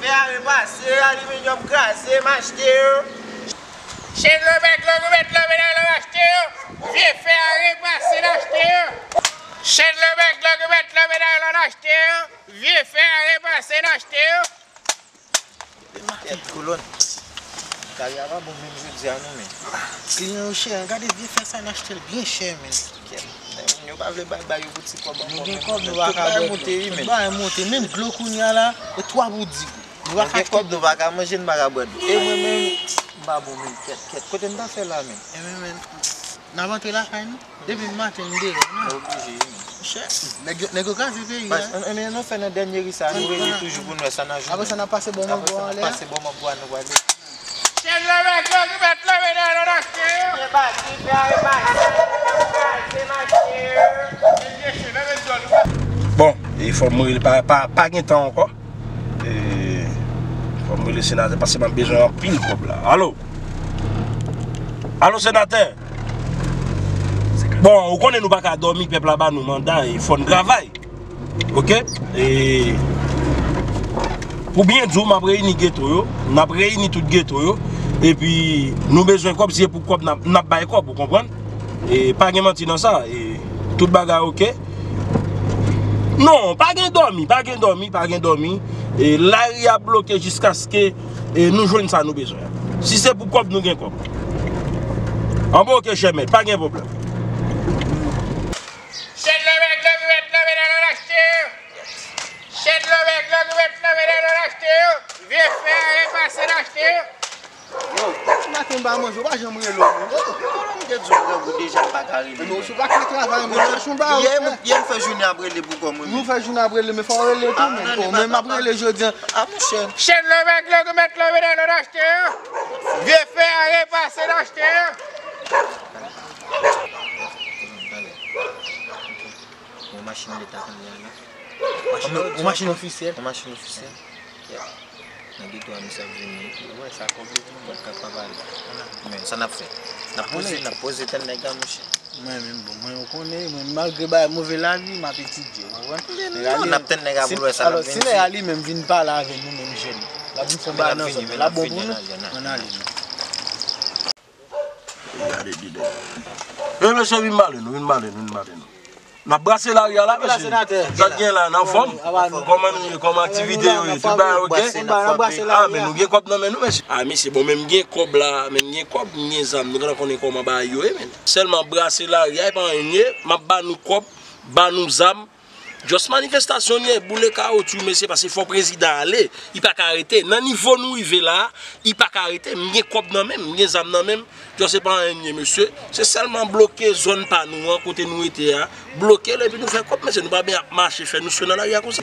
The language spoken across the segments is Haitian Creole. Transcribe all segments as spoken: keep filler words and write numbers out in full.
Fè a repase, aliminyòm kraze, m achte yo. Chèn lòbèk lòbèt lòbèt lòbèt achte yo. Vye fè a repase, n achte yo. Chèn lòbèk lòbèt lòbèt lòbèt achte yo. Vye fè a repase, n achte yo. Kèt kolòn. Kari a pa bon menm jodi a non men. Kliyan yo chè, gade vye fè sa n achte l byen chè men. Kèt. Moun yo pa vle bay bay yo pou ti kòb ankò. Nou gen kòb, nou pa ka bwè dlo. Tout bagay monte wi men. Tout bagay monte. Menm dlo kounye a la, e twa pou di goud. Nou pa ka kòb, nou pa ka manje, nou pa ka bwè dlo. E mwen menm, m pa bon menm kèt, kèt. Kote m ta fè la menm? E men men. N ap antre lakay nou. Depi maten m deyò. Oblije wi men. Monchè, nèg yo, nèg yo kraze peyi a. Baz, ann, ann, ann fè nan dènye ri sa, nou rele toujou pou n wè sa n a jwenn. Apre sa n ap pase bon mango anlè. Apre sa n ap pase bon mango a, nou prale. Chèn lòbèk lòbèt lòbèt lòbèt lòbèt achte yo. Bon, e fò m rele, pa, pa, pa gen tan ankò. E, fò m rele senatè paske m ap bezwen anpil kòb la. Alo? Alo, senatè? Bon, ou konnen nou pa ka dòmi, pèp la ba nou manda, e fò n travay. Oke? E, pou byen di w, m ap reyini geto yo, n ap reyini tout geto yo, epi nou bezwen kòb, si se pou kòb, n ap, n ap bay kòb, ou konprann? E pa gen manti nan sa, e tout bagay oke. Non, pa gen dòmi, pa gen dòmi, pa gen dòmi. E lari a bloke jiskaske, e nou jwenn sa nou bezwen. Si se pou kòb, nou gen kòb. Anben oke, chè mèt, pa gen pwoblèm. Chèn lòbèk lòbèt lòbèt lòbèt achte yo. Chèn lòbèk lòbèt lòbèt lòbèt achte yo. Vye fè a repase, n achte yo. Yo, depi maten m pa manje, ou pa janm rele w menm. Yo, yo, yo, m te di w grangou deja, m pa ka rele. Men ou sou pa ka travay, men chèche yon bagay ou fè. Yè m fè jounen ap rele pou kò moun. Ou fè jounen ap rele, men fò w rele tou menm. O, men m ap rele jodi a. A, monchè. Chèn lòbèk lòbèt lòbèt lòbèt achte yo. Vye fè a repase, n achte yo. Yon machin leta kounye a la. Yon machin ofisyèl. Yon machin ofisyèl. Nan geto a misye ap vini. Ou wè sa kòb yo vini. Kòb k ap pale. Men sa n ap fè? N ap poze, n ap poze tann nèg la, monchè. Mwen menm, bon, mwen, ou konnen, mwen, malgre bagay move lavi, m ap etidye, ou konprann? Nèg la, n ap tann nèg la pou l wè sa n ap vin di. Si nèg la li menm vin pale avè nou menm jèn, l ap vin fè yon bagay nan zòn nan, l ap bon pou nou. Ann ale non. Gade lidè. E mesye, vin pale nou, vin pale nou, vin pale nou. N ap brase lari a la, mesye. Sa k gen la, n anfòm? Kòman nou ye? Kòman aktivite yo ye? Tout bagay oke? A, men nou gen kòb nan men nou, mesye. A, mesye, bon, men m gen kòb la, men m gen kòb, m gen zam, nou gentan konnen kòman bagay yo ye, men. Sèlman brase lari a, e pa anyen, m ap ba nou kòb, ba nou zam, Just manifestasyon li ye, boule kawotchou mesye, paske fò prezidan ale, li pa ka rete. Nan nivo nou rive la a, li pa ka rete. M gen kòb nan men m, m gen zam nan men m. Just se pa anyen li ye mesye. Se sèlman bloke zòn pa nou an, kote nou rete a. Bloke l epi nou fè kòb mesye, nou pa byen ap mache fè nou swe nan lari a konsa.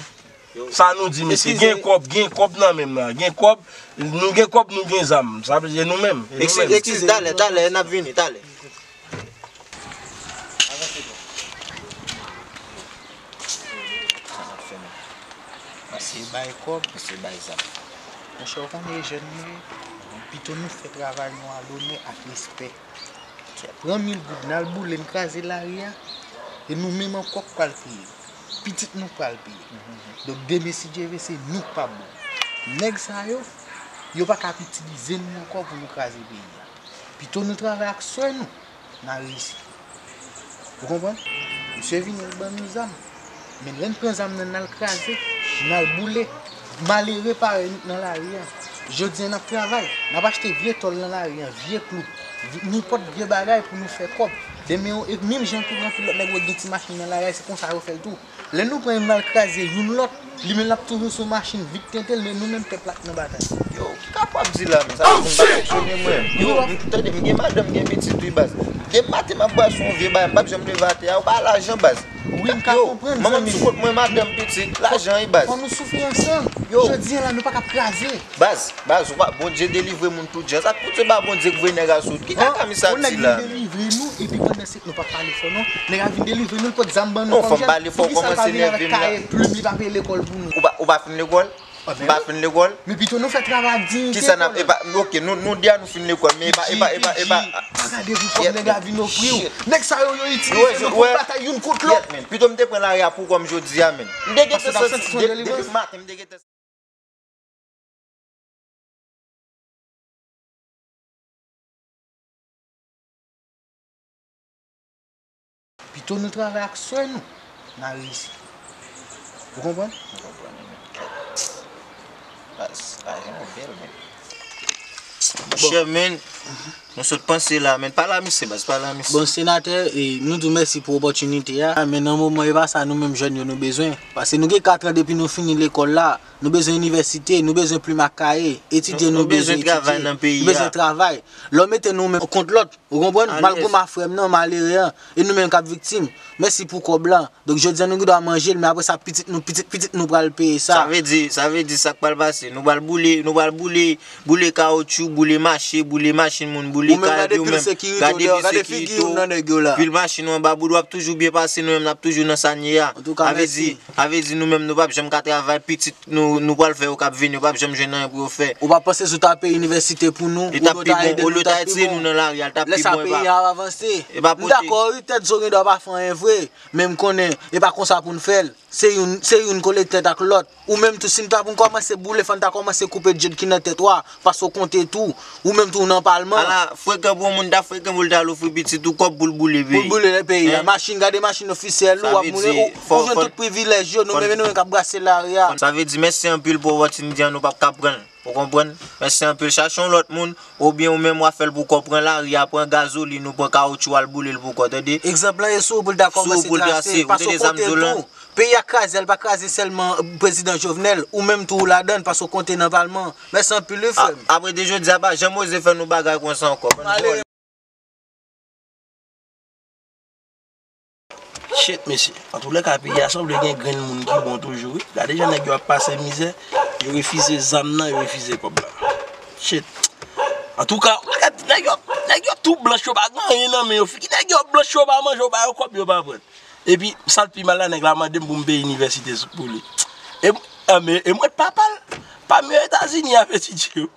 Sa nou di mesye, gen kòb, gen kòb nan men m la, gen kòb, nou gen kòb, nou gen zam. Sa vle di nou menm. Eskize, eskize, talè, talè, n ap vini, talè. Avanse, bro. Sa n ap fè menm? Pase bay kòb, pase bay zam. Monchè, ou konnen e jèn nou ye. Pito nou fè travay nou a lonè ak respè. Pran mil goud, n al boule, n kraze lari a. E nou menm ankò k pral peye. Pitit nou k pral peye. Donk, demen, si Dye vle, se nou k p ap bon. Nèg sa yo, yo pa ka ap itilize nou ankò pou nou kraze peyi a. Pito nou travay ak swè nou, n a reyisi. Ou konprann? Misye vini, l ban nou zam. Men lè n pran zam nan, n al kraze, n al boule. Malere parèy nou k nan lari a. Jodi a, n ap travay. N ap achte vye tòl nan lari a, vye klou, vye, nenpòt vye bagay pou nou fè kòb. Demen, e menm jan tou, gen anpil lòt nèg ou wè gen ti machin nan lari a, se konsa yo fè l tou. Lè nou pran youn, n al kraze youn lòt, li menm l ap toujou sou machin, vit tenten l, men nou menm pèp la k nan batay. Yo, ki kap w ap di la menm? Sa pa konn pa fonksyone mwen. Yo, m tande, m gen madanm, m gen pitit wi baz. Demen maten m ap bwase yon vye bagay, m p ap janm leve atè a, ou pa lajan baz. Wi, m ka konprann, manman m sou kont mwen, madanm, pitit, lajan wi baz. Fò nou soufri ansanm. Yo. Jodi a la, nou pa ka ap kraze. Baz, baz, ou pa, Bondye delivre moun tout jan. Sa k pou te ba Bondye gouvenè a sot. Ki kaka misye ap di la menm? Yon nèg vin delivre nou, epi pandan se, nou p ap pale fò non. Nèg la vin delivre nou, l pot zam ban nou kòm jèn. Poukisa l pa vin avèk kaye, plim, li pa peye lekòl pou nou? Ou pa, ou pa fin lekòl? M pa fin lekòl? Men pito nou fè travay ak diyite. Kisa n ap, epa, oke, nou, nou di a nou fin lekòl, men epa, epa, epa, epa. Pa gade pou kòb nèg la vin ofri w. Nèg sa yo, yo itilize nou pou batay youn kont lòt. Pito m te pran lari a pou kò m jodi a menm. M te gentan santi, depi maten, m te gentan Pito nou travay ak sè nou, n a reyisi. Ou konprann? Mwen konprann, men kèt. Baz, lajan yo bèl, men. Monchè, men, nou sot panse la, men. Pale a misye, baz, pale a misye. Bon, senatè, e, nou di w mèsi pou opòtinite a, men nan moman e pa sa nou menm jèn yo nou bezwen. Paske nou gen kat an depi nou fini lekòl la. Nou bezwen inivèsite, nou bezwen plim ak kaye. Etidye, nou bezwen travay nan peyi a. Nou bezwen travay. Lè w mete nou menm kont lòt, ou konprann? Malgre m a frè m nan, malere an, e nou menm k ap viktim. Mèsi pou kòb la. Donk, jodi a, nou gen dwa manje l, men apre sa, pitit nou, pitit, pitit nou pral peye sa. Sa vle di, sa vle di sa k pral pase. Nou pral boule, nou pral boule, boule kawotchou, boule mache, boule machin moun, boule kay yo menm. Gade pil sekirite w, gade figi w nan nèg yo la. Pil machin ou anba boud, w ap toujou byen pase, nou menm n ap toujou nan sa n ye a. Sa vle di, sa vle di nou menm nou p ap janm ka travay, pitit nou, nou pral fè yo k ap vini, yo p ap janm jwenn anyen pou yo fè. Ou pa panse si w ta peye inivèsite pou nou, olye w ta ede nou, t ap pi bon. Lè sa peyi a ap avanse. M dakò, wi, tèt zo gen dwa pa fè anyen vre, men m konnen e pa konsa pou n fè l. Se youn, se youn kole tèt ak lòt. Ou menm tou, si n ta pou n kòmanse boule, fò n ta kòmanse koupe djed ki nan tèt ou a, paske w konte tou. Ou menm tou, w nan palman. Ala, frekan pou yon moun ta frekan pou l ta al ofri pitit ou kòb pou l boule peyi. Pou l boule peyi a. Machin, gade machin ofisyèl ou, w ap moule, ou, ou jwenn tout privilèj yo, nou menm, nou menm k ap brase lari a. Sa vle di, mèsi anpil pou opòtinite an, nou p ap ka pran l. Ou konprann? Mèsi anpil. Chache yon lòt moun, oubyen ou menm w a fè l pou kò w, pran lari a, pran gazolin ou, pran kawotchou, al boule l pou kò w, tande? Egzanp lan e sou ou pou l ta kòmanse trase, paske w konte tou. Peyi a kraze, l pa kraze sèlman prezidan Jovenel, ou menm tou ou ladan l, paske w konte nan palman. Mèsi anpil wi, frè m. Apre de jodi a, pa janm oze fè nou bagay konsa ankò. Bann vòlè. Shit, mesye. Antoulèka, peyi a sanble gen grenn moun ki bon toujou, wi. Gade jan nèg yo ap pase mizè, yo refize zam nan, yo refize kòb la. Shit. Antouka, gade, nèg yo, nèg yo tou blanch, yo pa gen anyen nan men yo. Figi nèg yo blanch, yo pa manje, yo ba yo kòb, yo pa pran. Epi, sa l pi mal la, nèg la mande m pou m peye inivèsite pou li. E, e, men, e mwen papa l, pa m yo Etazini ap etidye yo.